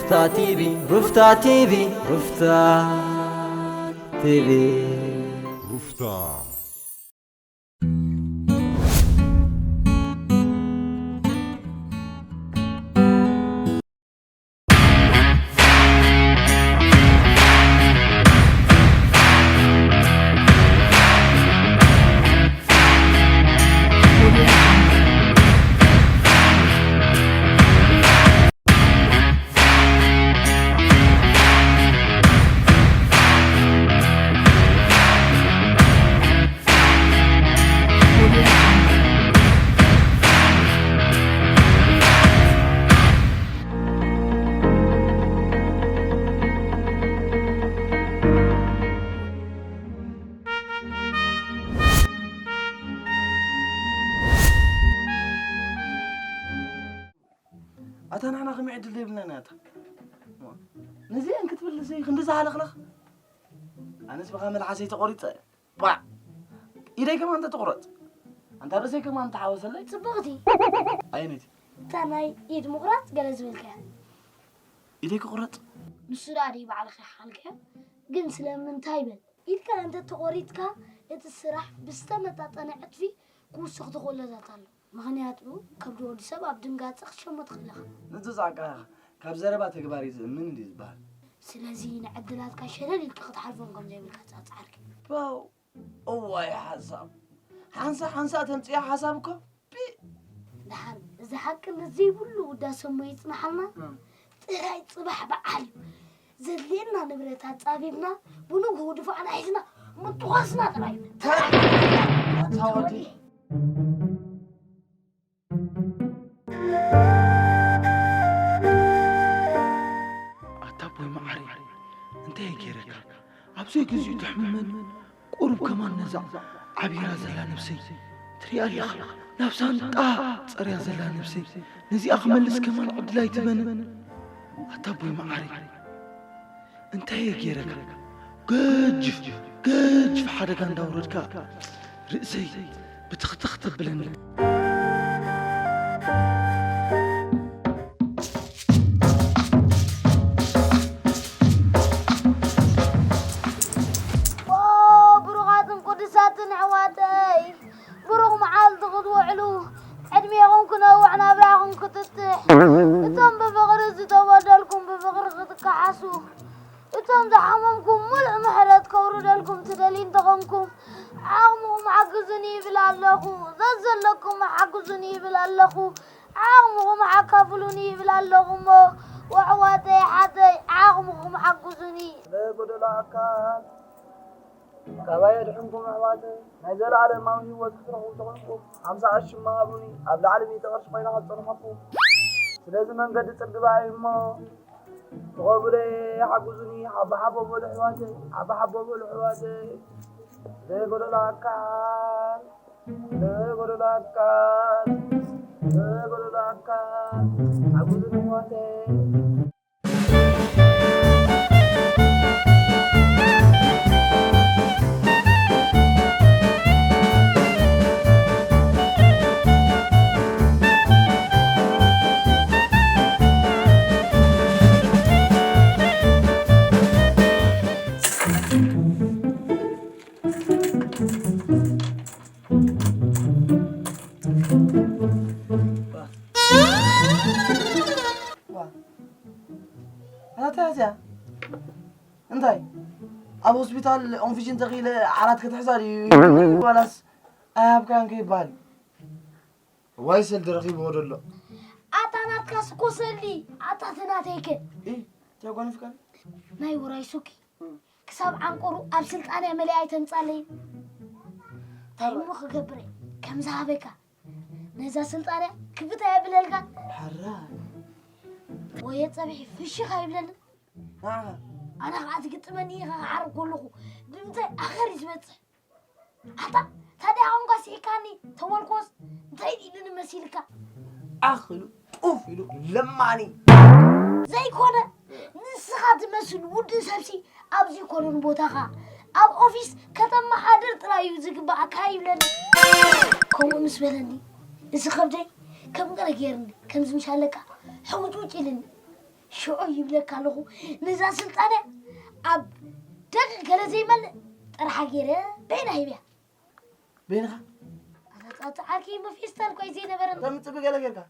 ሩፍታ ቲቪ፣ ሩፍታ ቲቪ፣ ሩፍታ ቲቪ። ሩፍታ። ኣታ ንሕና ከመይ ዕድል የብልናን ኣታ? ነዚአን ክትብል እዚ ክንዲ ዝሃለኽለኽ? ኣነስ ብኻ መልሓሰይ ተቖሪጸ። ቧዕ! ኢደይ ከማን ተትቑረጽ። ኣንታ ርእሰይ ከማን ተሓወሰለይ። ጽብቕቲ። ኣየነይቲ? እታ ናይ ኢድ ምቑራጽ ገለ ዝበልካያ። ኢደይ ክቑረጽ? ንሱ ደኣ ደይ ባዕልኻ ሓልካዮ? ግን ስለምንታይ በል? ኢድካ እንተ ተቖሪጽካ፣ እቲ ስራሕ ብዝተመጣጠነ ዕጽፊ ክውስኽ ተኽእሎታት ኣሎ። ምኽንያቱ፣ ከብዲ ወዲ ሰብ ኣብ ድንጋጸ ክትሸሞ ትኽእል ኢኻ። ንሱ ጻዕቃ ኢኻ። ካብ ዘረባ ተግባር እዩ ዝእምን እንድዩ ዝበሃል። ስለዚ፣ ንዕድላትካ ሸለል ኢልካ ክትሓልፎም ከም ዘይብልካ ጻጻዕርኪ። ፓው! እዋይ ሓሳብ! ሓንሳ ሓንሳ ተምጽያ ሓሳብ እኮ! ፒ! ደሓን፣ እዚ ሓቂ ንዘይብሉ ውዳሰ እሞ ይጽናሓልና። እም። ጥራይ ጽባሕ በዓል እዩ። ዘድልየና ንብረት ኣጻቢብና፣ ብንግሆ ድፋዕና ሒዝና ምጥዃስና ጥራይ እዩ። ተ-፣ ኣታ ወዲ። ኣታ ኣቦይ መዓረይ፣ እንታይ እየ ገይረካ? ኣብ ዘይግዚኡ ተሕምመኒ፣ ቁሩብ ከማን ነዛ ዓቢራ ዘላ ነብሰይ ትሪኣ ኣለኻ። ናብ ሳንጣ ጸርያ ዘላ ነብሰይ፣ ነዚኣ ክመልስ ከማን ዕድል ኣይትበኒ። ኣታ ኣቦይ መዓረይ፣ እንታይ እየ ገይረካ? ገጅፍ፣ ገጅፍ ሓደጋ እንዳውረድካ፣ ርእሰይ ብትኽትኽ ተብለኒ። ኦ፣ ብሩኻትን ቅዱሳትን ኣሕዋተይ፣ ብሩኽ መዓልቲ ክትውዕሉ፣ ዕድሜኹም ክነውሕ፣ ናብራኹም ክትጥሕ፣ እቶም ብፍቕሪ ዝተበደልኩም ብፍቕሪ ክትከሓሱ፣ እቶም ዝሓመምኩም ምሉእ ምሕረት ከውርደልኩም ትደልዩ እንተኾንኩም፣ ዓቕምኹም ሓግዙኒ ይብል ኣለኹ። ዘዘለኩም ሓግዙኒ ይብል ኣለኹ። ዓቕምኹም ኣካፍሉኒ ይብል ኣለኹ እሞ፣ ኣሕዋተይ፣ ሓተይ፣ ዓቕምኹም ሓግዙኒ። ንጎደሎ ኣካል ካባይ ኣድሕንኩም ኣሕዋተይ፣ ናይ ዘለኣለማዊ ህይወት ክትረኽቡ ተኾንኩም፣ ሓምሳ ቅርሺ እሞ ሃቡኒ፣ ኣብ ላዕሊ ሚእቲ ቅርሺ ኮይና ክትጸንሐኩም። ስለዚ መንገዲ ጽርግባ እዩ እሞ፣ ትኸብለይ ሓግዙኒ፣ ሓቦ ሓቦ በሉ ኣሕዋተይ፣ ሓቦ ሓቦ በሉ ኣሕዋተይ። ዘይጎደሎ ኣካል፣ ዘይጎደሎ ኣካል፣ ዘይጎደሎ ኣካል፣ ሓግዙኒ ኣሕዋተይ። ዋ። ኣታ እዚኣ እንታይ? ኣብ ሆስፒታል ኦንፊጅን ተኺለ ዓራት ክትሕዛ ድዩ? ዋላስ ኣይሃብካን ከይበሃል? ዋይ ሰልዲ ረኺብዎ ደሎ። ኣታ ናትካስ እኮ ሰልዲ፣ ኣታ እቲ ናተይከ? ኢ፣ ተጓኒፍካ? ናይ ውራይ ሱኪ። ክሳብ ዓንቆሩ ኣብ ስልጣንያ መሊኣ ኣይተምጻለይ። እንታይ እሞ ክገብር እየ? ከም ዝሃበካ ነዛ ስልጣንያ ክፍታ የብለልካ። ሕራይ። ወየ ጸብሒ ፍሽኽ ኣይብለኒ። ኣነ ኸዓ ትግጥመኒ ኢኻ ክሓርብ ከለኹ ድምፀይ ኣኸር እዩ ዝበፅሕ። ኣታ ታዲያ ቋንቋ ስሒካኒ ተበልኮስ እንታይ ኢሉኒ መሲልካ? ኣኽሉ ጡፍ ኢሉ ለማኒ። ዘይኮነ ንስኻ ትመስል ውድእ ሰብሲ ኣብዚ ኮነን ቦታኻ ኣብ ኦፊስ ከተመሓድር ጥራይ እዩ ዝግባኣካ ይብለኒ። ከምኡ ምስ በለኒ እዚ ከብደይ ከም ገለ ገይርኒ ከም ዝምሻለካ ሕውጭውጭ ኢልኒ። ሽዑ ይብለካ ኣለኹ፣ ነዛ ስልጣነ ኣብ ደቂቕ ገለ ዘይመልእ ጥርሓ ገይረ በይና ሂብያ። በይንኻ? ኣታ ዓርከይ፣ መፌስታል እኳ እዩ ዘይነበረኒ። ተምጽእ ብገለ ጌርካ።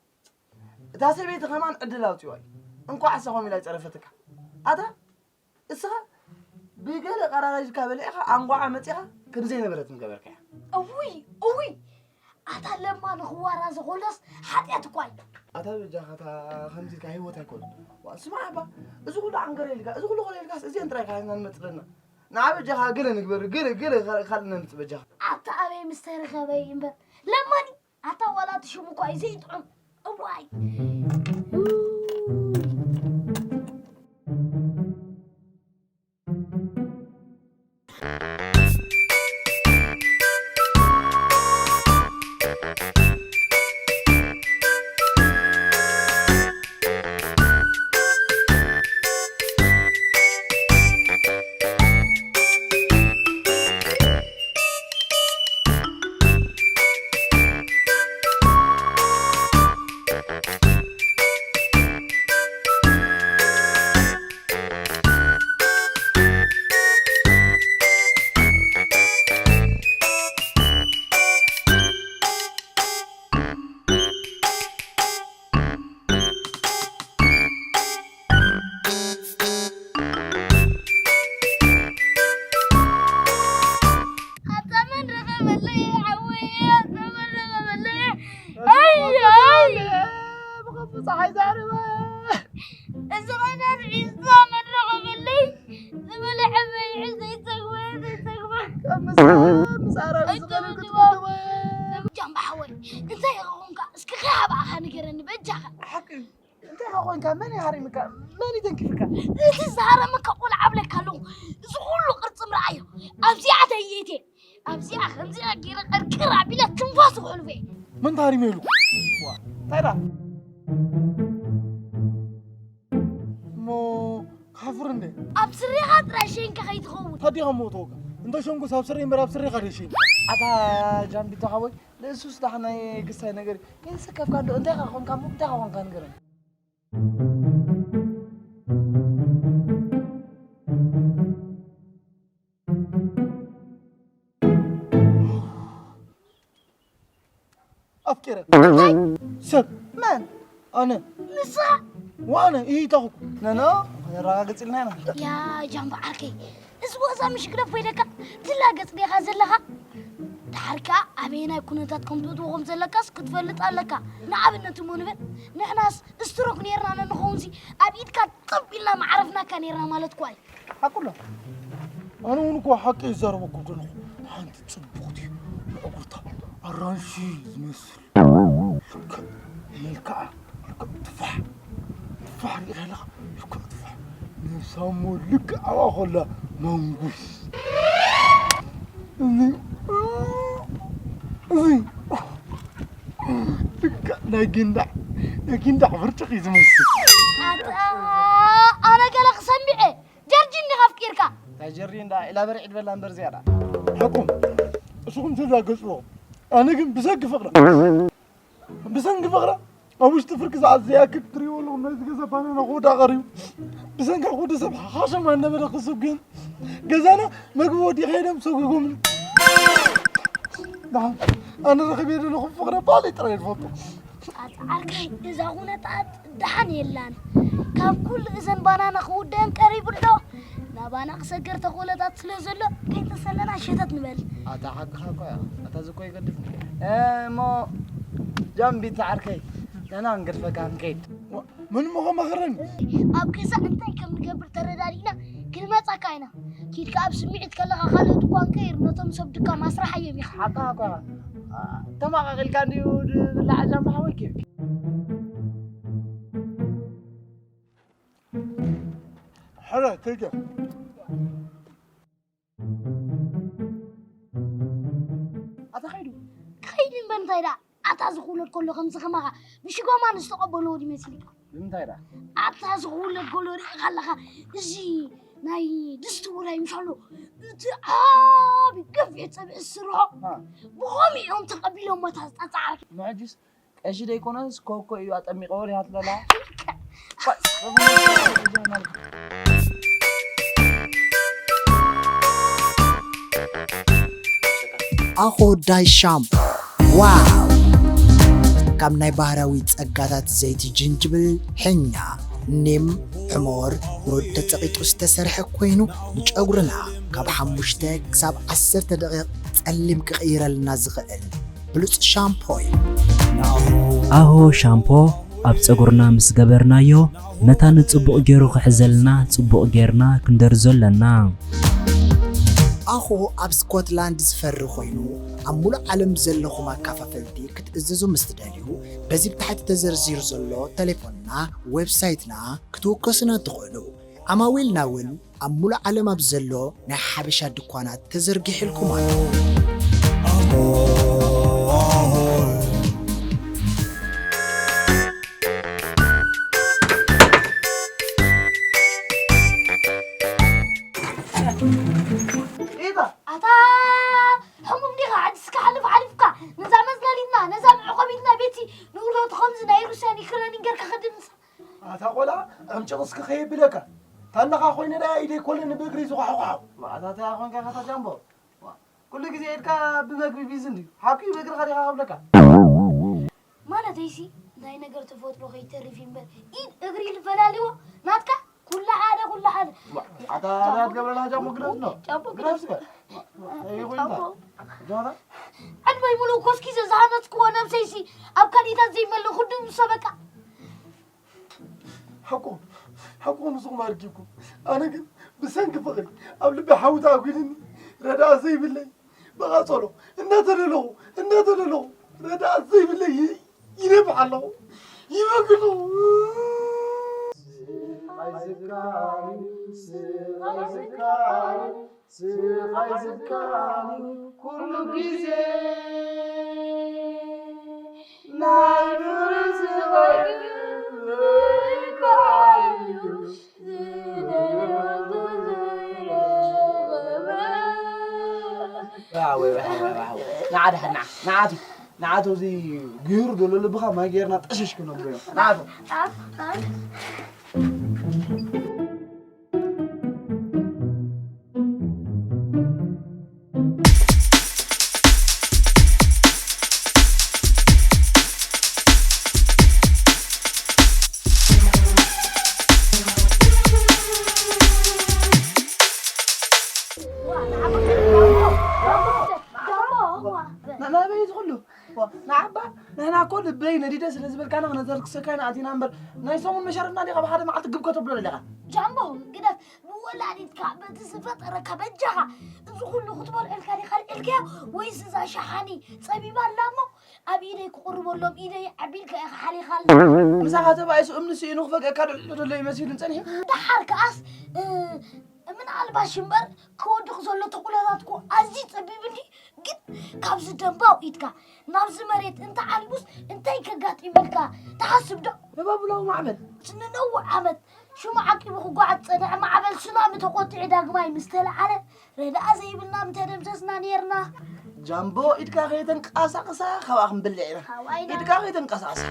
እታ ሰበይቲ ከማን ዕድል ኣውጺዋ እዩ። እንኳዕ እሳ ከምኡ ኢላ ይጸረፈትካ። ኣታ እስኻ ብገለ ቀራራጅካ በሊዕኻ ኣንጓዓ መጺኻ ከም ዘይነበረት ምገበርካያ። እውይ፣ እውይ! ኣታ ለማ ንኽዋራ ዘኾሎስ ሓጢኣት እኳ እዩ። ኣታ በጃኻ እታ ከምዚ ኢልካ ህይወት ኣይኮነን። ዋ፣ ስማዕ እባ፣ እዚ ኩሉ ዓንገረ ኢልካ፣ እዚ ኩሉ ኮለ ኢልካስ እዚአን ጥራይ ኢኻ ሒዝና ንመጽእ ዘለና። ንዓ በጃኻ ገለ ንግበር፣ ገለ፣ ገለ ካልእ፣ ካልእ ነምጽእ በጃኻ። ኣታ ኣበይ ምስ ተረኸበ እዩ እምበር። ለማኒ፣ ኣታ ዋላ እቲ ሽሙ እኳ እዩ ዘይጥዑም። እዋይ። ኣታ መን ረኸበለይ ሓወይ፣ ኣታ መን ረኸበለይ። ኣይ፣ ኣይ። ብኸፉ ፀሓይ ዘዕርበ። እዚ ቐዳድ ዒዛ መን ረኸበለይ። ዝበልዐ በሊዑ ዘይፀግበ፣ ዘይፀግበ። ካብ ምስ-፣ ምስ ኣራዊት ዝቐለልኩ ትፈትወ። ጃምባ ሓወይ፣ እንታይ ኢኻ ኾንካ? እስኪ ከይሃባእኻ ንገረኒ በጃኻ። ሓቂ እዩ። እንታይ ኢኻ ኾንካ? መን እዩ ሃሪምካ? መን እዩ ተንኪፍካ? እቲ ዝሃረመካ ቆልዓ እብለካ ኣለኹ። እዚ ኩሉ ቅርጺ ምርኣዮ። ኣብዚኣ ተይእቴ። ኣብዚኣ ከምዚኣ ገይረ ቀርቅር ኣቢለ ትንፋስ ክሕልፎ እየ። መን ተሃሪመ ኢሉ? ዋ፣ እንታይ ደኣ? እሞ ክሓፍር እንዴ? ኣብ ስሬኻ ጥራይ ሸይንካ ከይትኸውን። ታዲኻ እሞ ተወካ። እንተ ሸንጉስ ኣብ ስሬ እምበር ኣብ ስሬኻ ዶ ሸይን? ኣታ ጃምቢቶ ሓወይ፣ ንእሱስ ደሓን ናይ ክስታይ ነገር እዩ። ከይሰከፍካ እንዶ እንታይ ኢኻ ኾንካ እሞ እንታይ ኢኻ ኾንካ ንገረኒ። ኣፍቂረ። እንታይ? ሰብ። መን? ኣነ። ንስኻ? ዋነ፣ ኢታኹ። ነኖ፣ ነራጋግጽ ኢልና ኢና። ያ ጃምባ ዓርከይ፣ እዚ ወዛ ምሽ ግደፎ ኢለካ፣ ትላገጽ ዲኻ ዘለኻ? ድሓር ከኣ ኣበየናይ ኩነታት ከም ትእትዎ ከም ዘለካስ ክትፈልጥ ኣለካ። ንኣብነት እሞ ንበል፣ ንሕናስ ስትሮክ ኔርና ነንኸውንሲ፣ ኣብ ኢድካ ጥብ ኢልና ምዓረፍናካ ኔርና ማለት እኳ እዩ። ሓቁ ኣሎ። ኣነ እውን እኮ ሓቂ ይዛረበኩም ዘለኹ። ሓንቲ ጽብቕቲ ምዕጉርታ ኣራንሺ ዝመስል ልክዕ መልክዓ ልክዕ ትፋሕ፣ ትፋሕ ርኢኻ ኣለኻ? ልክዕ ትፋሕ። ነብሳ እሞ ልክዕ ኣብኣ ከላ መንጉስ። እዚ፣ እዚ ልክዕ ናይ ጊንዳዕ፣ ናይ ጊንዳዕ ብርጭቕ እዩ ዝመስል። ኣታ፣ ኣነ ገለ ክሰምዐ። ጀርጂ እንዲኻ ኣፍቂርካ? እታ ጀርጂ እንዳ ኢላ በርዒድ በላ እምበር ዝያዳ። ሓቁም፣ እስኹም ትላገጽዎ። ኣነ ግን ብሰንኪ ፍቕራ፣ ብሰንኪ ፍቕራ፣ ኣብ ውሽጢ ፍርቂ ሰዓት ዝኣክል ትሪእዎ ኣለኹም፣ ናይዚ ገዛ ባናና ክውዳእ ቀሪቡ። ብሰንካ ኩሉ ሰብ ሓሸማ እናበለ ክስጉን፣ ገዛና መግቢ ወዲኻ ኢሎም ሰጒጎምኒ። ደሓን፣ ኣነ ረኺበ ዘለኹ ፍቕሪ ባዕለይ ጥራይ ዝፈልጦ። ኣታ ዓርከይ፣ እዛ ኩነታት ደሓን የላን። ካብ ኩሉ እዘን ባናና ክውደአን ቀሪቡ ኣሎ። ናባና ክሰገር ተኾለታት ስለ ዘሎ፣ ከይተሰለና ሸተት ንበል። ኣታ ሓቅኻ እኮ እያ። ኣታ እዚ እኮ ይገድፍ። እ፣ እሞ ጃምቢት ዓርከይ፣ ንሕና ክንገድፈካ ክንከይድ። ዋ፣ ምን ምኾ መኸረን? ኣብ ገዛ እንታይ ከም ንገብር ተረዳዲእና ክንመጻካ ኢና። ኪድ ከኣ ኣብ ስምዒት ከለኻ ካልእ ድኳን ቀይር፣ ነቶም ሰብ ድካ ማስራሕ እዮም ኢኻ። ሓቅኻ እኮ ኢኻ። ተማቓቒልካ እንድዩ ዝብላዕ ጃምባ ሓወይ ኪድ። ሕረ፣ ከይደ። ኣታ ከይዱ። ከይዱ እምበር እንታይ ደኣ? ኣታ ዝኽውለድ ከሎ ከምዚ ከማኻ ብሽጎማን ዝተቐበልዎ ድዩ መሲልካ? ብምንታይ ደኣ? ኣታ ዝኽውለድ ከሎ ርኢኻ ኣለኻ? እዚ ናይ ድስቲ ውራይ ምሽ ኣሎ። እቲ ዓቢ ገፊሕ ጸብሒ ዝስርሖ። አ። ብኸምኡ እዮም ተቐቢሎሞ እታ ዝጠጻዓት። ንሕጂስ ቀሺ ደይኮነስ ኮኮ እዩ ኣጠሚቕዎ ሪሃት ለላ። ኣኾ ዳይ ሻምፖ፣ ዋው! ካብ ናይ ባህራዊ ጸጋታት ዘይቲ ጅንጅብል፣ ሕኛ፣ ኒም፣ ዕሞር፣ ሩድ ተጸቒጡ ዝተሰርሐ ኮይኑ፣ ንጨጉርና ካብ ሓሙሽተ ክሳብ ዓሰርተ ደቂቕ ጸሊም ክቕይረልና ዝኽእል ብሉጽ ሻምፖ እዩ። ኣሆ ሻምፖ ኣብ ጸጉርና ምስ ገበርናዮ፣ መታን ጽቡቕ ገይሩ ክሕዘልና ጽቡቕ ጌርና ክንደርዞ ኣለና። ኣኾ ኣብ ስኮትላንድ ዝፈሪ ኮይኑ፣ ኣብ ሙሉእ ዓለም ዘለኹም ኣካፋፈልቲ ክትእዝዙ ምስ ትደልዩ፣ በዚ ብታሕቲ ተዘርዚሩ ዘሎ ተሌፎንና፣ ዌብሳይትና ክትውከሱና ትኽእሉ። ዓማዊልና እውን ኣብ ሙሉእ ዓለም ኣብ ዘሎ ናይ ሓበሻ ድኳናት ተዘርጊሕልኩም ኣሎ። ኣታ ሕሙም ዲኻ? ሕጅስ ክሓልፍ ሓሊፍካ ነዛ መዝለሊትና፣ ነዛ መዕቆቢትና ቤቲ ንኡሎቱ ከምዚ ናይ ሩስያን ዩክረንን ጌርካ ከድምሳ። ኣታ ቆልዓ፣ ዕምጭቕ እስኪ ከየብለካ። ታንኻ ኮይነ ደኣ ኢደይ ኮለኒ ብእግሪ ዝጓሕጓሖ። ኣታ እንታይ ኮንካ ኢኻ ጃምቦ? ዋ፣ ኩሉ ግዜ ኢድካ ብመግቢ ቢዚ እንድዩ። ሓቂ እዩ ብእግርኻ ዲኻ ከብለካ። ማለተይሲ፣ ናይ ነገር ተፈጥሮ ከይተርፍ እዩ እምበር፣ ኢድ እግሪ ልፈላልዎ፣ ናትካ ኩሉ ሓደ፣ ኩሉ ሓደ። ዋ፣ ኣታ ጃምቦ፣ ኣታ ትገብረና ጃምቦ ግደፍ ነው። ጃምቦ ግደፍ ግደፍ። ስበል። ዋ፣ ይኹን ጃምቦ። ጃምቦ። ዕድመይ ሙሉእ ኮስኪሰ ዝሃነጽክዎ ነብሰይሲ፣ ኣብ ካሊታት ዘይመልእ ኩዱ ምሰ በቃ። ሓቁ፣ ሓቁ ምስኹም ኣርኪብኩም። ኣነ ግን ብሰንኪ ፍቕሪ ኣብ ልቢ ሓዊ ተኣጒድኒ ረድኣት ዘይብለይ ብቓጸሎ እናተደለኹ፣ እናተደለኹ ረድኣት ዘይብለይ ይ-፣ ይነብሕ ኣለኹ፣ ይበኪ ኣለኹ። ስቓይ ዝካል፣ ስቓይ ዝካል፣ ስቓይ ዝካል ኩሉ ግዜ ናይ ዱር ስቓይ እዩ። ንዓ ደሓን፣ ንዓ፣ ንዓቱ፣ ንዓቱ እዚ ገይሩ ዘሎ ልብኻ ማይ ገይርና ጠሸሽ ክነብሎ ኢና። ንዓቱ። ናበይ ዝኹሉ? ዋ፣ ንዓባ፣ ንሕና እኮ ልበይ ነዲደ ስለ ዝበልካና ክነዘርክሰካ ኢና ኣቲና እምበር፣ ናይ ሰሙን መሸረትና ዲኻ ብሓደ መዓልቲ ግብ ከተብሎ ደለኻ? ጃምቦ፣ ግደፍ፣ ብወላዲትካ በቲ ዝፈጠረካ በጃኻ፣ እዚ ኩሉ ክትበልዐልካ ዲኻ ኣልዒልካዮ? ወይስ እዛ ሸሓኒ ጸቢባ ኣላ እሞ ኣብ ኢደይ ክቕርበሎም ኢደይ ኣቢልካ ኢኻ ሓሊኻልና። ምሳኻ ተባኢሱ እምኒ ስኢኑ ክፈግአካ ደሎ ይመሲሉን ጸኒሑ። ደሓር ከኣስ፣ እ፣ ምናልባሽ እምበር ክወድቕ ዘሎ ተቑላታት እኮ ኣዝዩ ጸቢብ እንዲ፣ ግን ካብዚ ደንባው ኢድካ ናብዚ መሬት እንተዓልቡስ እንታይ ከጋጢመልካ ትሓስብ ዶ? ንባቡላዊ ማዕበል። ንነዊሕ ዓመት ሽሙ ዓቂቡ ክጓዓዝ ዝጸንሐ ማዕበል ሱናሚ ተቖጢዑ ዳግማይ ምስ ተለዓለ፣ ረድኣ ዘይብልና ምተደምሰስና ኔርና። ጃምቦ ኢድካ ከይተንቀሳቕሳ ካብኣ ክንበልዕ ኢና። ካብኣ ኢና። ኢድካ ከይተንቀሳቕሳ።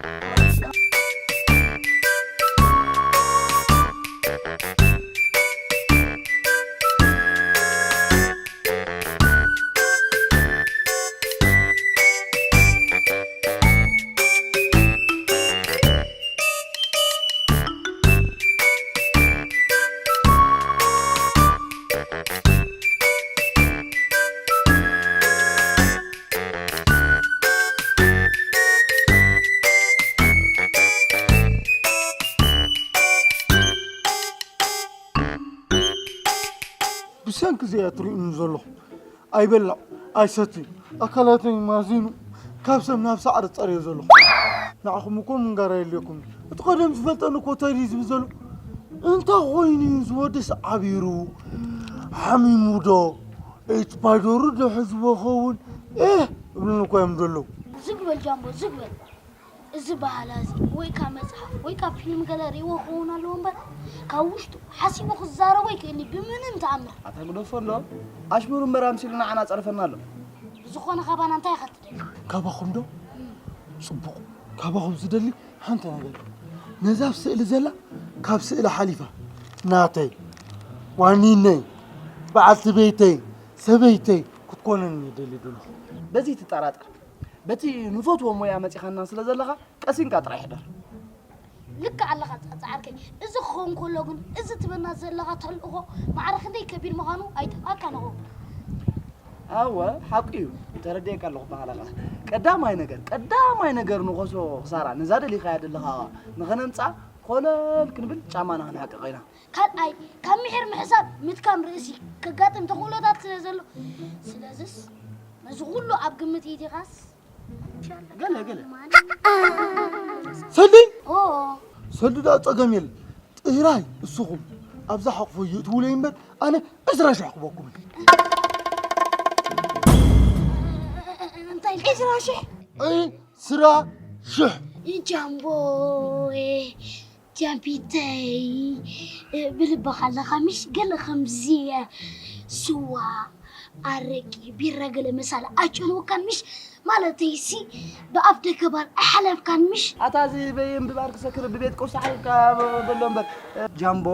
ብሰንኪ እዚኣ ትርእዩኒ ዘለኹም፣ ኣይበልዕ ኣይሰቲ፣ ኣካላተይ ማዚኑ፣ ካብ ሰብ ናብ ሳዕሪ ጸርየ ዘለኹ። ንዓኹም እኮ ምንጋር ኣየድልየኩም። እቲ ቀደም ዝፈልጠኒ እኮ እንታይ ድዩ ዝብል ዘሎ? እንታይ ኮይኑ እዩ ዝወድስ ዓቢሩ? ሓሚሙ ዶ? ኤች ፓይደሩ ዶ ሒዝዎ ኸውን? ኤህ እብሉኒ እኮ እዮም ዘለዉ። ዝግ በል ጃምቦ፣ ዝግ በል። እዚ ባህላ እዚ ወይ ካብ መጽሓፍ ወይ ካብ ፊልም ገለ ርእይዎ ክኸውን ኣለዎ እምበር፣ ካብ ውሽጡ ሓሲቡ ክዛረቦ ኣይክእልን እዩ ብምንም ተኣምር። ኣታ ግደፎ እንዶ፣ ኣሽሙር እምበር ኣምሲሉ ንዓና ጸርፈና ኣሎ። ብዝኾነ ካባና እንታይ ኢኻ ትደሊ? ካባኹም ዶ? እም። ጽቡቕ። ካባኹም ዝደሊ ሓንቲ ነገር። ነዛ ኣብ ስእሊ ዘላ ካብ ስእሊ ሓሊፋ ናተይ፣ ዋኒነይ፣ በዓልቲ ቤተይ፣ ሰበይተይ ክትኮነኒ ይደሊ ደለኹ። በዚ ትጠራጠር። በቲ ንፈትዎ ሞያ መጺኻና ስለ ዘለኻ ቀሲንካ ጥራይ ሕደር። ልክዕ ኣለኻ ጻ-፣ ጻዓርከይ። እዚ ክኸውን ከሎ ግን፣ እዚ ትበና ዘለኻ ተልእኾ ማዕረ ክንደይ ከቢድ ምዃኑ ኣይጠፍኣካን እኾ። ኣወ፣ ሓቁ እዩ። ተረዲኤካ ኣለኹ በሃለኻ። ቀዳማይ ነገር፣ ቀዳማይ ነገር ንኸሶ ክሳራ፣ ነዛ ደሊኻያ ዘለኻ ንኸነምጻ ኮለል ክንብል ጫማና ክንሕቅቕ ኢና። ካልኣይ፣ ካብ ምሒር ምሕሳብ ምድካም ርእሲ ከጋጥም ተኽእሎታት ስለ ዘሎ፣ ስለዝስ ነዚ ኩሉ ኣብ ግምት ኢቲኻስ ገለ፣ ገለ። ሰልዲ? ኦ። ሰልዲ ደኣ ጸገም የለን። ጥራይ እስኹም ኣብዛ ሓቕፎ ይእትውለይ እምበር ኣነ ዕስራ ሽሕ ክበኩም እየ። እንታይ ኢልካ? ዕስራ ሽሕ? ዕስራ ሽሕ። ጃምቦ፣ እ፣ ጃምፒተይ፣ እ፣ ብልብኻ ኣለኻ ምሽ? ገለ ከምዚ፣ እ፣ ስዋ፣ ኣረቂ፣ ቢራ ገለ መሳለ ኣጨንወካን ምሽ? ማለተይሲ ብኣፍ ደገ ባር ኣይሓለፍካን ምሽ? ኣታ እዚ በየን ብባር ክሰክር ብቤት ቁርሲ ሓሊፍካ በሎ እምበር። ጃምቦ፣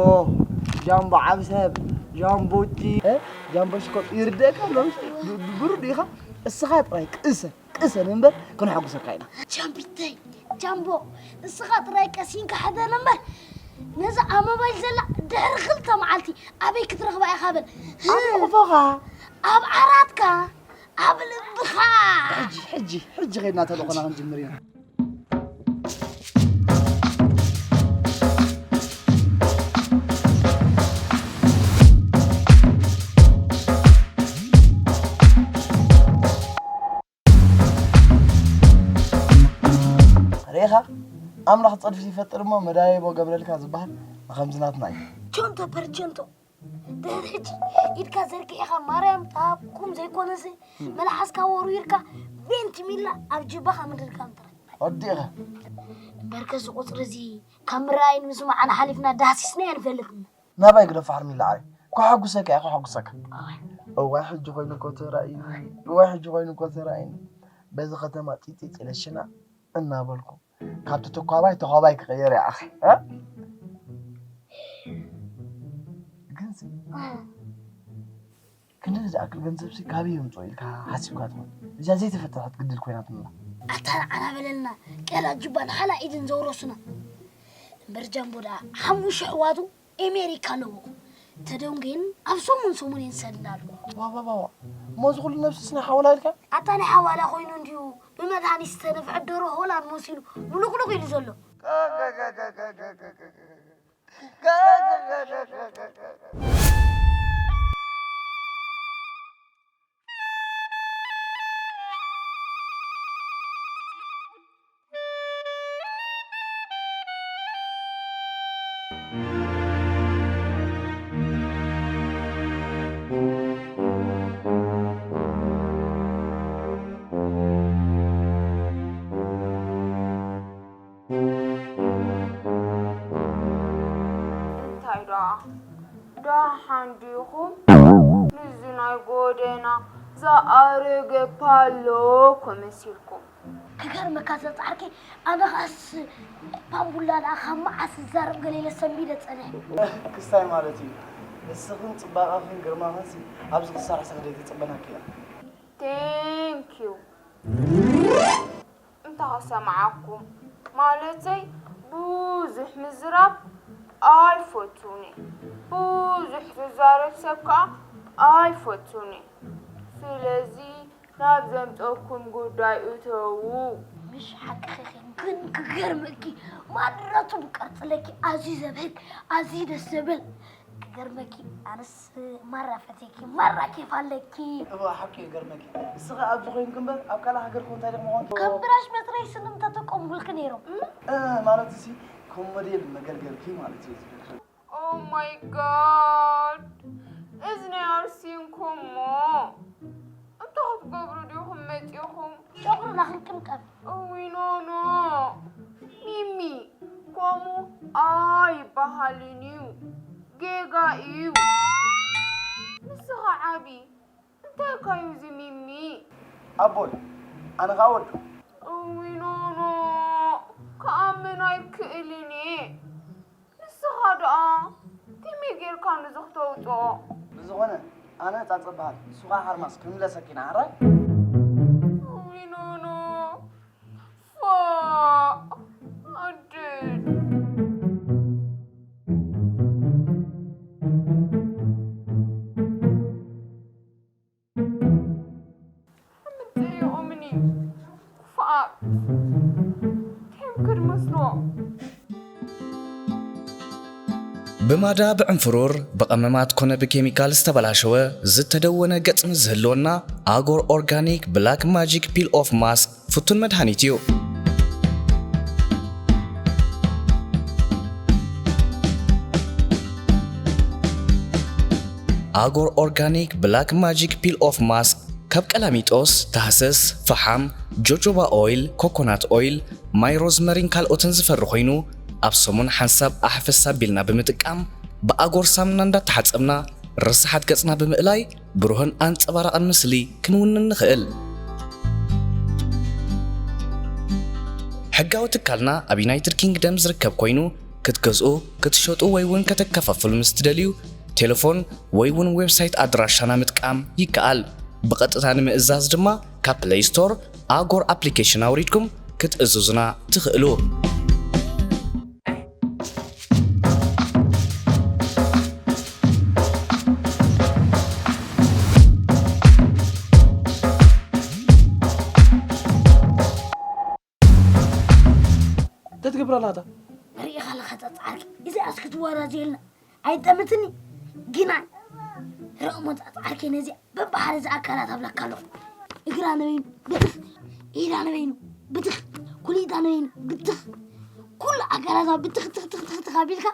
ጃምቦ ዓቢ ሰብ፣ ጃምቦ ጂ፣ እ? ጃምቦ ሽኮር ይርደእካ ኣሎ ምሽ? ብ-፣ ብ-፣ ብሩድ ኢኻ። እስኻ ጥራይ ቅሰን፣ ቅሰን እምበር ክነሐጉሰካ ኢና። ጃምቢተይ፣ ጃምቦ፣ እስኻ ጥራይ ቀሲንካ ሕደር እምበር ነዛ ኣብ ሞባይል ዘላ ድሕሪ ክልተ መዓልቲ ኣበይ ክትረኽባ ኢኻ በል። ኣብ ሕቑፎኻ። ኣብ ዓራትካ። ኣብ ልብኻ። ሕጂ፣ ሕጂ፣ ሕጂ ኸይድና ተልእኾና ክንጅምር ኢና። ርኢኻ? ኣምላኽ ጸድፊ ይፈጥር እሞ መዳይቦ ገብረልካ ዝበሃል ንኸምዚ ናትና እዩ። ቸንቶ ፐርቸንቶ። ድሕሪ ሕጂ ኢድካ ዘርጊሕኻ ማርያም ተሃብኩም ዘይኮነስ፣ መልሓስካ ወርዊርካ ቬንት ሚላ ኣብ ጅባኻ ምድርጋም ጥራይ። ወዲእኻ። እምበርከ እዚ ቁጽሪ እዚ ካብ ምርኣይን ምስማዕን ሓሊፍና ዳህሲስናዮ ኣይንፈልጥን። ናባይ ግደፎ ሓርሚላ ዓረይ። ከሐጉሰካ እየ፣ ከሐጉሰካ። እዋይ። እዋይ ሕጂ ኮይኑ እኮ ተራእዩኒ። እዋይ ሕጂ ኮይኑ እኮ ተራእዩኒ። በዚ ከተማ ጢጢጥ ኢለ ሽና እናበልኩ። ካብቲ ተኳባይ ተዃባይ ክቕየር እየ ኣኸ። እ? ግንሲ፣ ክንዲ ዝኣክል ገንዘብሲ ካበይ የምፅኦ ኢልካ ሓሲብካ ትኾን? እዚኣ ዘይተፈተሐት ግድል ኮይናትንላ። ኣታ ንዓና በለልና፣ ቀላ ጅባ ንሓላ ኢድን ዘውረሱና። እምበር ጃምቦ ደኣ ሓሙሽተ ኣሕዋቱ ኤሜሪካ ኣለዎ። ተደንጉየን ኣብ ሰሙን ሰሙን እየን ዝሰድዳሉ። ዋ፣ ዋ፣ ዋ፣ ዋ። እሞ እዚ ኩሉ ነብስስ ናይ ሓወላ ኢልካ? ኣታ ናይ ሓዋላ ኮይኑ እንድዩ ብመድሃኒት ዝተነፍዐት ደርሆ ሆላንድ መሲሉ ሙሉቅሉቅ ኢሉ ዘሎ። እንታይ ደኣ? ደሓን ዲኹም? ንዚ ናይ ጎደና ዝኣረገ ፓሎ እኮ መሲልኩም። ክገርመካ ዘጻርኪ፣ ኣነ ኸኣስ ፓምቡላ ደኣ ካብ መዓስ ዝዛረብ ገለ ኢለ ሰንቢደ ጸኒሐ። ክስታይ ማለት እዩ። ንስኽን ጽባቐኽን ግርማኽንሲ ኣብዚ ክሳዕ ሰኽደይ ትጽበናኪ እያ። Thank you። እንተ ኸሰምዓኩም፣ ማለተይ ብዙሕ ምዝራብ ኣይፈቱን እየ። ብዙሕ ዝዛረብ ሰብ ከኣ ኣይፈቱን እየ። ስለዚ ናብ ዘምጸኩም ጉዳይ እተዉ። ምሽ ሓቅኺ ግን ክገርመኪ፣ ማንነቱ ብቀርጽለኪ ኣዝዩ ዘብህግ፣ ኣዝዩ ደስ ዘብል። ክገርመኪ ኣነስ ማራ ፈቴኪ፣ ማራ ኬፍ ኣለኪ። እዋ ሓቂ እዩ ገርመኪ። እስኸ ኣብዚ ኮይንኪ እምበር ኣብ ካልእ ሃገር ኮን እንታይ ደሞ ኮን? ከም ብራሽ መጽረይ ስኒ ምተጠቀምኩልኪ ነይሮም። እ፣ ማለት እሲ ከም ሞዴል መገልገልኪ ማለት እዩ ዝብል። Oh my God! እዚ ናይ ኣርሲ እንኮሞ እንታይ ክትገብሩ ዲኹም መጺኹም? ጨጉርና ክንቅምቀም። እውይ ኖኖ፣ ሚሚ፣ ከምኡ ኣይበሃልን እዩ። ጌጋ እዩ። ንስኻ ዓቢ፣ እንታይ እኳ እዩ እዚ ሚሚ? ኣቦይ፣ ኣነ ኸኣ ወዱ። እውይ ኖኖ፣ ክኣምን ኣይክእልን እየ። ንሳ ንስኻ ደኣ ከመይ ጌርካ ነዚ ክተውጽኦ? ብዝኾነ፣ ኣነ ጻጸ እበሃል፣ ንሱ ኸኣ ሓርማዝ፣ ክንምለሰኪ ኢና፣ ሕራይ? ውይ፣ ኖኖ፣ ፎእ፣ ኣደይ። ምጽእኦምኒ ክፉኣት፣ ከይምክድ መስሎ። ብማዳ፣ ብዕንፍሩር፣ ብቐመማት ኮነ ብኬሚካል ዝተበላሸወ ዝተደወነ ገጽ ምስ ዝህልወና፣ ኣጎር ኦርጋኒክ ብላክ ማጂክ ፒል ኦፍ ማስክ ፍቱን መድሃኒት እዩ። ኣጎር ኦርጋኒክ ብላክ ማጂክ ፒል ኦፍ ማስክ ካብ ቀላሚጦስ፣ ታህሰስ፣ ፈሓም፣ ጆጆባ ኦይል፣ ኮኮናት ኦይል፣ ማይ ሮዝመሪን ካልኦትን ዝፈሪ ኮይኑ፣ ኣብ ሰሙን ሓንሳብ ኣሕፈስ ኣቢልና ብምጥቃም፣ ብኣጎር ሳሙና እንዳተሓጸብና ርስሓት ገጽና ብምእላይ ብሩህን ኣንጸባራቕን ምስሊ ክንውንን ንኽእል። ሕጋዊ ትካልና ኣብ ዩናይትድ ኪንግደም ዝርከብ ኮይኑ፣ ክትገዝኡ፣ ክትሸጡ ወይ እውን ከተከፋፍሉ ምስ ትደልዩ፣ ቴሌፎን ወይ እውን ዌብሳይት ኣድራሻና ምጥቃም ይከኣል። ብቐጥታ ንምእዛዝ ድማ ካብ ፕለይ ስቶር ኣጎር ኣፕሊኬሽን ኣውሪድኩም ክትእዝዙና ትኽእሉ። እንታይ ትገብር ኣላ እታ? ርኢኻ ኣለኻ ጻጻዓርኪ፣ እዚኣስ ክትወራዘየልና ኣይጠምትኒ። ግና ርኦሞ ጻጻዓርከይ ነዚኣ በብሓደ ዝኣካላት ኣብለካ ኣለኹ። እግራ ነበይኑ ብትኽ፣ ኢዳ ነበይኑ ብትኽ፣ ኩሊታ ነበይኑ ብትኽ፣ ኩሉ ኣካላታ ብትኽ ትኽ ትኽ ትኽ ትኽ ኣቢልካ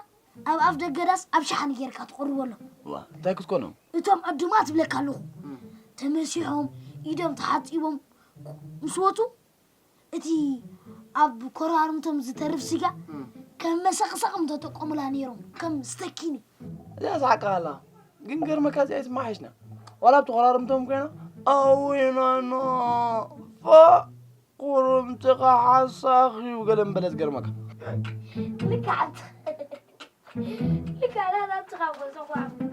ኣብ ኣፍ ደገ ዳስ ኣብ ሸሓኒ ጌርካ ትቐርቦ ኣሎ። ዋ፣ እንታይ ክትኮኖም? እቶም ዕዱማት እብለካ ኣለኹ። እም። ተመሲሖም፣ ኢዶም ተሓጺቦም ምስ ወጹ፣ እቲ ኣብ ኮራርምቶም ዝተርፍ ስጋ እም። ከም መሰኽሰኽ ምተጠቀሙላ ነይሮም፣ ከም ስተኪኒ። እዚኣ ሰሓቅኻ ኣላ። ግን ገርመካ እዚኣ ኣይትመሓየሽና። ዋላ ኣብቲ ኮራርምቶም ኮይና፣ ኣዊናኖ፣ ፋ፣ ቁሩምትኻ ሓሳኽ እዩ ገለ ምበለት ገርመካ። ልክዓት። ልክዓት፣ ኣብቲ ካብ ገዛኹ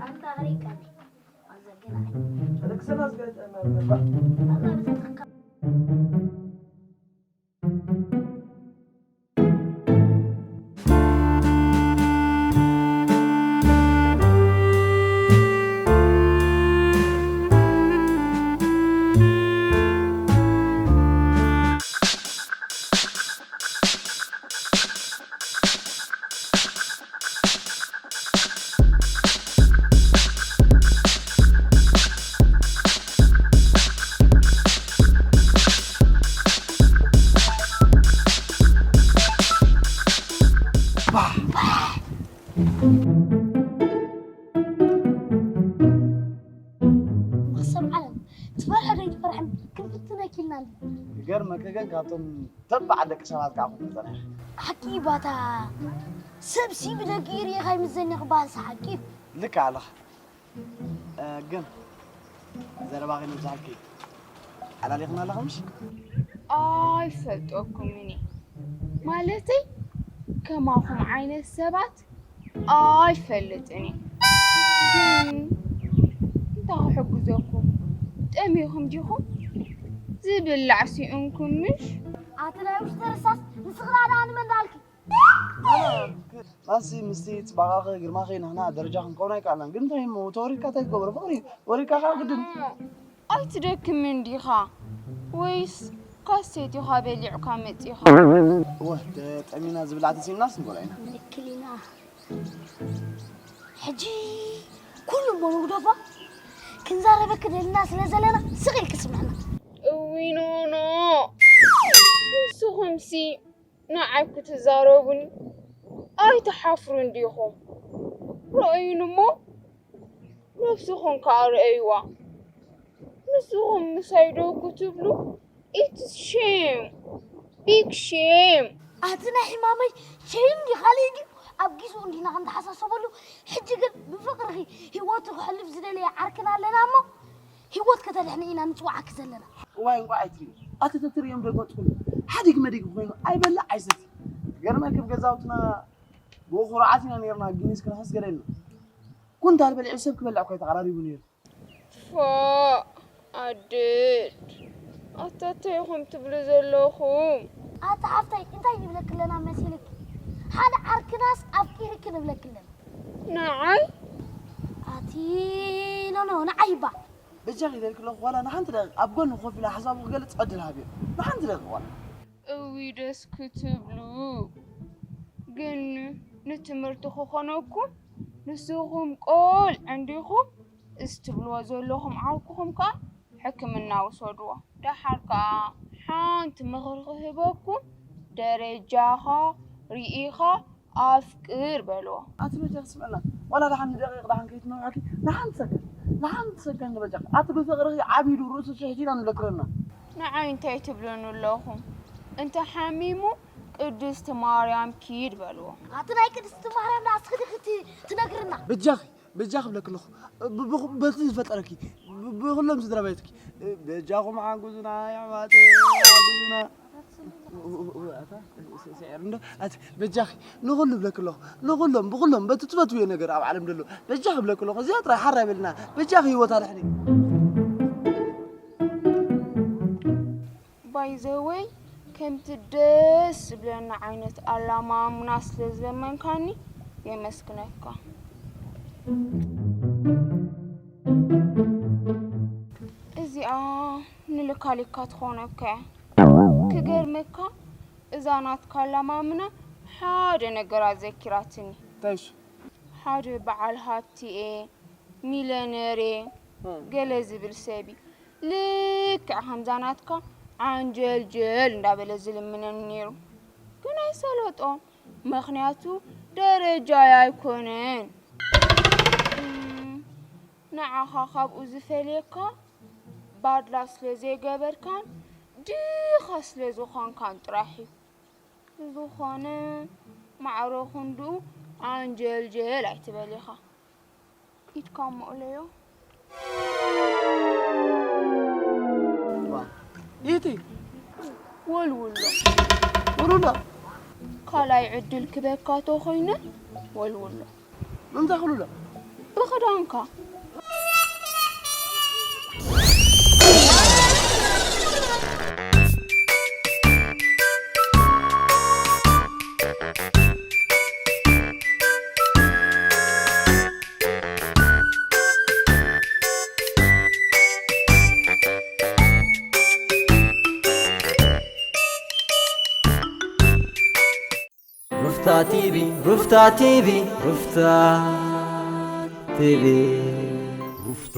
ኣንታ ሪካ። ኣዘግናይ። ርክስና ዝገጠመ ምባ። ኣዛ ብዘተካ መኽሰብ ዓለም፣ ትፈርሐ ዶ ኣይትፈርሕን? ክንፍትነኪ ኢልና ኣለና። ይገርመኪ ግን ካብቶም ተባዕ ደቂ ሰባት ከዓ ኩሉ ዝጸንሐ። ሓቂ ባታ፣ ሰብሲ ብደቂ ሪኢኻ ይምዘኒ ክበሃልሲ ሓቂ እዩ። ልክዕ ኣለኻ። እ፣ ግን ዘረባ ከይነብዝሓልኪ፣ ኣላሊኽና ኣለኻ ምሽ? ኣይፈልጠኩምን እየ። ማለተይ፣ ከማኹም ዓይነት ሰባት ኣይፈልጥን እየ። ግን እንታይ ክሕግዘኩም? ጠሚኹም ዲኹም? ዝብላዕ ስኢንኩም ምሽ? ኣቲ ናይ ውሽጢ ርሳስ፣ ንስኽና ደኣ ንመን ደኣልኪ? ኣነ፣ ኣንሲ ምስቲ ጽባቐኺ፣ ግርማኺ፣ ንሕና ደረጃ ክንከውን ኣይከኣልናን። ግን እንታይ እሞ፣ ተወሪድካ እንታይ ትገብሮ? ፍቕሪ፣ ወሪድካ ከዓ ግድን። ኣይትደክምን ዲኻ? ወይስ ካሴት ኢኻ በሊዕካ መጺኻ? እወ፣ ተጠሚና ዝብላዕ ተሲእናስ ንበልዖ ኢና። ምልክል ኢና። ሕጂ ኩሉ እሞ ንግደፎ። ክንዛረበኪ ደሊና ስለ ዘለና ስቕ ኢልኪ ስምዕና። እውይ ኖኖ፣ ንስኹምሲ ንዓይ ክትዛረቡኒ ኣይትሓፍሩን ዲኹም? ረኣዩኒ እሞ ነብስኹም ከኣ ረኣይዋ። ንስኹም ምሳይ ዶ ክትብሉ? It's shame! Big shame! ኣቲ ናይ ሕማመይ ሸይም ድዩ ካልእ ድዩ? ኣብ ጊዜኡ እንዲና ክንተሓሳሰበሉ። ሕጂ ግን ብፍቕርኺ ህይወቱ ክሕልፍ ዝደለየ ዓርክና ኣለና እሞ ህይወት ከተድሕኒ ኢና ንጽውዓኪ ዘለና። እዋይ እንቋዕ ኣይትሪኡ። ኣቲ ተትርእዮም ደገ ወጥኹም። ሓዲግ መዲግ ኮይኑ ኣይበልዕ ኣይሰቲ። ገርመክብ ገዛውትና ብኡ ኩርዓት ኢና ነይርና፣ ጊኒስ ክንሕዝ ገለ ኢልና። ኩንታል በሊዑ ሰብ ክበልዕ እኳ እዩ ተቐራሪቡ ነይሩ። ፋእ ኣደድ፣ ኣታ እንታይ ኢኹም ትብሉ ዘለኹም? ኣታ ሓፍተይ እንታይ ንብለኪ ኣለና መሲልኪ? ሓደ ዓርክናስ ኣፍቂርኪ ንብለኪ ኣለና። ንዓይ? ኣቲ ኖ ኖ ንዓይ እባ። በጃኺ ኢለልኪ ኣለኹ ዋላ ንሓንቲ ደቂቕ ኣብ ጎኒ ኮፍ ኢላ ሓሳቡ ክገልጽ ዕድል ሃብዮ። ንሓንቲ ደቂቕ ዋላ። እውይ ደስ ክትብሉ። ግን ንትምህርቲ ክኾነኩም ንስኹም ቆልዑ እንዲኹም፣ እዚ ትብልዎ ዘለኹም ዓርኩኹም ከኣ ሕክምና ውሰድዎ። ደሓር ከኣ ሓንቲ ምኽሪ ክህበኩም፣ ደረጃኻ ርኢኻ ኣፍቅር በልዎ። ኣቲ በጃኺ ስምዕና፣ ዋላ ደሓን ንደቂቕ ደሓን ከይትነውሐኪ፣ ንሓንቲ ሰከንድ፣ ንሓንቲ ሰከንድ በጃኺ። ኣቲ ብፍቕርኺ ዓቢዱ ርእሱ ሽሕቲ ኢና ንብለኪ ዘለና። ንዓይ እንታይ ትብሉኒ ኣለኹም? እንተ ሓሚሙ ቅድስቲ ማርያም ኪድ በልዎ። ኣቲ ናይ ቅድስቲ ማርያም ንስኺ ዲኺ ት-፣ ትነግርና? በጃኺ፣ በጃኺ እብለኪ ኣለኹ። ብ-፣ ብ-፣ በቲ ዝፈጠረኪ፣ ብ-፣ ብኹሎም ስድራ ቤትኪ፣ በጃኹም ሓግዙና፣ ኣሕዋተይ፣ ሓግዙና። ኣታ፣ ስ-፣ ስዕር እንዶ፣ ኣቲ፣ በጃኺ፣ ንኹሉ እብለኪ ኣለኹ። ንኹሎም፣ ብኹሎም፣ በቲ ትፈትውዮ ነገር ኣብ ዓለም ዘሎ፣ በጃኺ እብለኪ ኣለኹ። እዚኣ ጥራይ ሓራ ይበልና። በጃኺ ህይወት ኣድሕኒ። ባይ ዘ ወይ፣ ከምቲ ደስ ዝብለኒ ዓይነት ኣላማምና ስለ ዝለመንካኒ የመስግነካ። እዚኣ ንልካሊካ ትኾነካ እያ። ክገርመካ፣ እዛ ናትካ ኣላማምና ሓደ ነገር ኣዘኪራትኒ። እንታይ እሱ? ሓደ በዓል ሃብቲ እየ፣ ሚለነር እየ፣ እም። ገለ ዝብል ሰብ እዩ። ልክዕ ከምዛ ናትካ ዓንጀልጀል እንዳበለ ዝልምነኒ ነይሩ። ግን ኣይሰለጦን፣ ምኽንያቱ ደረጃይ ኣይኮነን። እም፣ ንዓኻ ካብኡ ዝፈልየካ ባድላ ስለ ዘይገበርካን ድኻ ስለ ዝኾንካን ጥራሕ እዩ። ብዝኾነ፣ ማዕረ ክንድኡ ዓንጀልጀል ኣይትበል ኢኻ። ኢድካ እሞ እለዮ። ኢቲ። ወልውሎ። ወልውሎ። ካልኣይ ዕድል ክበካ ተኾይነ፣ ወልውሎ። ምንታይ ክልሎ? ብኽዳንካ። ሩፍታ ቲቪ፣ ሩፍታ ቲቪ፣ ሩፍታ ቲቪ። ሩፍታ።